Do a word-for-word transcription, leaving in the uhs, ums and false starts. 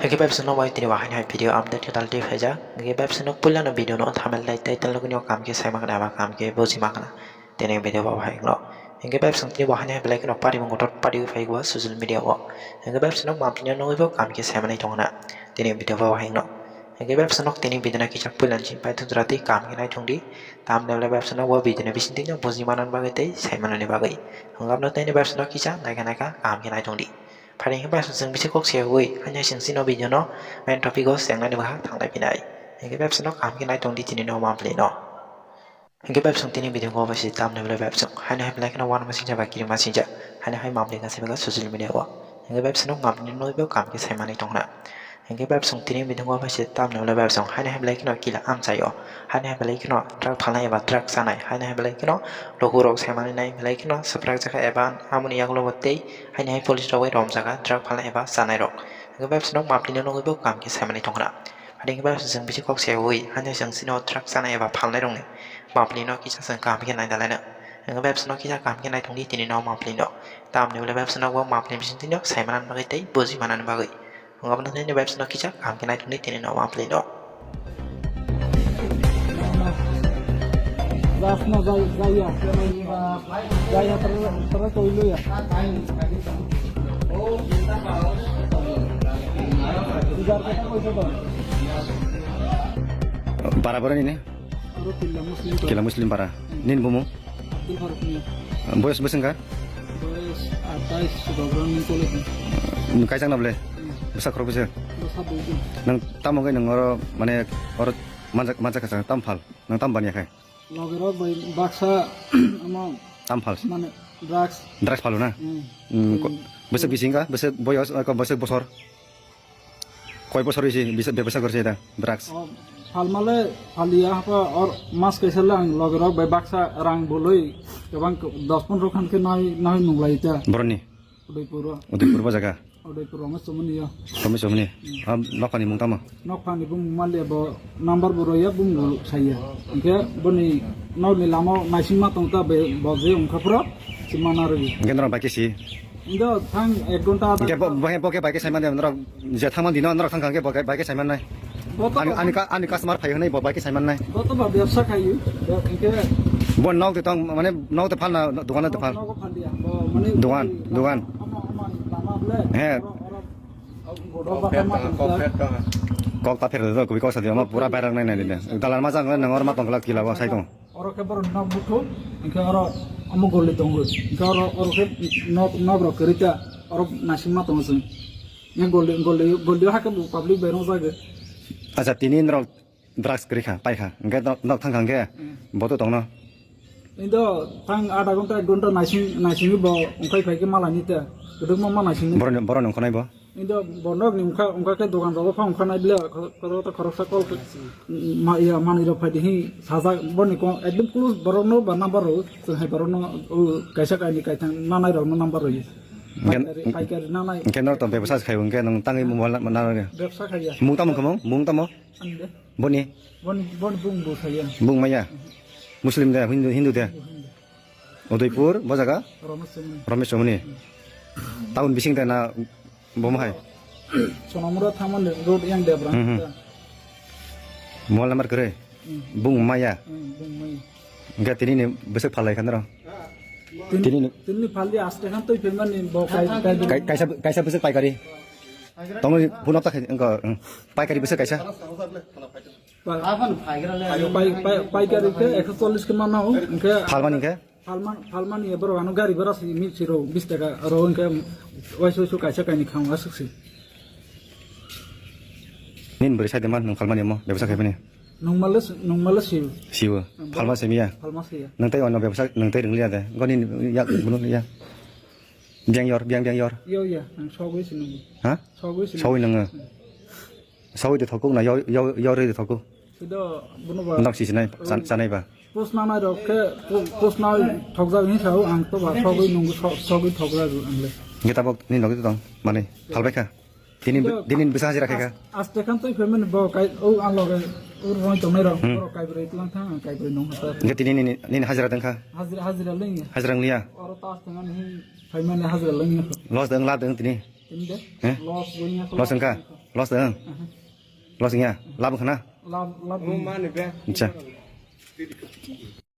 Hingke bai bwswk no bai tini bo haino hai video update kwtal twi phaijak. Hingke bai bwswk no puila no video no thumbnail tei title no kuni o kam khe sai ma khna eba kam khe buji ma khna. Tini video bo hai no. Hingke bai bwswk tini bo haino hai belai kheno pari bo ngotor pari wi phai bo social media o. Hingke bai bwswk no mam tini no bo kam khe sai manai tong khna. Tini video bo hai no. Hingke bai bwswk no tini video no kisa puila ni pai thung jora tei kam khe nai thung di. Thumbnail bai bwswk no bo video no bising twi no buji manani bagwi tei sai manani bagwi. Hingke aboni tei bai bwswk no kisa naikha naikha kam khe nai thung di. Phaidi hwnba chwng bisi kok se ui, haino chwng chini video no main topic o chengnani bwkha thanglai phinai. Hingke bai bwswk no kaham khe nai tong di tini no monthly no. Hingke bai bwswk tini video o bai se thumbnail bai bwswk haino hai belai kheno uanama singcha bai kirima singcha. Haino hai monthly kha se bwkha social media o. Hingke bai bwswk no monthly no bo kaham khe sai manai tong khna. Hingke bai bwswk tini video o bai se thumbnail bai bwswk haino hai belai kheno kila amchai o. Haino hai belai kheno drug phalnai eba drug chanai. Haino hai belai kheno lukurok sai manai nai belai kheno swprak jakha eba amoni yagulo bo tei Haini hai police rok bai romjak kha drug phalnai eba chanai rok. Hingke bai bwswk no monthly no nugwi bo kaham khe sai manai tong khna. Hingke bai bwswk chwng bisi kok se ui, haino chwng chini o drug chanai eba phalnai rok ni monthly no kisa chwng kaham khe nai dalai no. Hingke bai bwswk no kisa kaham khe nai thung di tini no monthly no. Tamni ule bai bwswk no bo monthly bising twi no sai manani bagwi tei buji manani bagwi. Hingke abono nini bai bwswk no kisa kaham khe nai thung di tini no monthly no. Gas na jai, jai ya. Jai ya, tara, tara koi lo ya. Jar kata koi sa to? Para para ni ne? Aro Killa Muslim to. Killa Muslim para. Nin bumu? Abdul Faruk ni. Boyos beseng ka? Boyos atais, sudah berani kolej ni. Kaisang na ble? Besa khorok besa? Besa dui jon. Nang tamo kai nang oro, mane, oro manjak, manjak kasa, tam phal. Nang tam baniya khai. Logerok bai baksa, amo, tam phal. Mane, drugs. Drugs phalo na? Hmm. Hmm, ko-, hmm. Bwswk bising ka? Bwswk boyos, eh, ko-, bwswk bosor? Koi bosor hoise bisa, bebasa gorse da, drugs? Oh, phalmale, phalia hapa, or mas kaisa lang logerok bai baksa rang boloi, kebang dos pondro khan khe nai, nai nunglai ta. Boroni? Udaipur o. Udaipur bo jaga? Udaipur o, mas chumani ya. Kami chumani? Hmm. Ah, nokphani mung tamo? Nokphani bung mali bo number bo roya bung bo saya. Hingke boni nokni lama naising ma tong ta be bo je ungkha phro, chimana rwi. Hingke norok bai khe si? Indo thang ek ghonta adha Hingke bo, ghonta. Bo, bo khe bai khe sai mani norok je thang mani no norok thang kha hingke bo khe bai khe sai mannai. Bo to Ani, ba ani ka, ani customer phai hwnwi bo bai khe sai mannai. Bo to ba bebsa khayu. Bo hingke Bo nok de tong mane nok de phal na dukan de phal. Nok phal dia. Bo mane Dukan, dukan. Ama, ama lama ble. He. Oro, oro, oro, oro, Kok pher tong, kok pher tong. Kok ta pher do, kubi kok sa dia, ma pura viral nai nai de. Dalan ma jang nang or ma tong kla kila bo sai tong. Oro khe borok nok buthuk, hingkhe oro omo goli tongo. Hingkhe oro, oro khe nok, nok rok kwrwi ta, oro naisingma tongo chwng. Hingkhe goli, goli, goli o hakhe bo public bai rwjagwi. Acha, tini norok drugs kwrwi kha, pai kha. Hingkhe nok, nok thang kha hingkhe Hmm. Bo to tongno. Indo thang adha ghonta, ek ghonta naising, naisingwi bo wngkhai phai khe malani ta. Kwdwkma ma naisingni. Boroni, boroni wngkhanai bo? Indo bo nok ni wngkha, wngkha khe dogan rogo phang wngkha nai ble, kho-, kho-, kho-, khoroksa kol khe, ma, iya, manwi rok phai di hi sajak, boni kong, ekdom close borok no ba number rw, chwng hai borok no, o, kaisa kaini kaithang nanai rok no number rw. Hingke, Paikari, paikari nanai. Hingke norok to bebasa khai hingke nang tangwi mobile na, na, na, Bebsa khaiya. Mung tamo khamung, mung tamo? Ani de. Boni? Boni, boni bung bo khaiya. Bung maya? Muslim de, Hindu, Hindu de? Hindu, Hindu. Udaipur, bo jaga? Ramesh Chomoni. Ramesh Chomoni. Town bising de na bo hai? Sonamura thamani road yang Debra. Hmm, hmm. Mobile number kwrwi? Hmm. Bung maya? Hmm, bung maya. Hingke tini ni bwswk phalai khan ro? Tini ni- Tini phaldi aste khan twi phaimani bo kai, kai. Kai-, kaisa, kaisa bwswk paikari? Tongo phunok ta khai, wngkha, hmm. Paikari bwswk kaisa? Pai, pai, paikari khe ekso chollish khe mano, hingkhe Phalmani khe? Phalman-, phalmani borok ano gari bhara si mi siro bis taka aro hingkhe waisu waisu kaisa kaini khang aswk si. Nini bwrwi sai de man nwng phalmani omo bebsa khai phani? Nwng male si, nwng male siyo. Siyo. Ang phalma simi ya? Phalma siya. Nwng tei ono bebsa nwng tei rwngli ya de. Goni ya bunu ya. Biang yor, biang biang yor. Yo ya, ang sogwi si nwngo. Ha? Sogwi si. Sogwi nwngo. Hmm. Sawi de thokuk na yau, yau, yau re de thokuk. Sido bono ba. Nok si sinai, san-, sanai ba. Post nanai rok khe, po-, post nai thokjak hin sao ang to ba sogwi nungu so-, sogwi thokjak ang le. Nge tabok ni nokti tong, mane, phalbai kha. Dinin, Sido dinin bisa hajira khaika. As-, aste khan twi phaimani bo kai, o ang loge, o roi tongnai rok, Hmm. Borok kai bwrwi tlang thang, ang kai bwrwi nung hasa. Nge tini ni, ni hajira tong kha. Hajira, hajira leng ya. Hajira ngliya. Oro tas tengani hin phaimani hajira leng ya. Loss dong, lab dong tini. Tini de? Eh? Loss wng ya. Loss wng kha? Loss de? Loss wngya? Lab wngkha na? Lab, lab. Acha.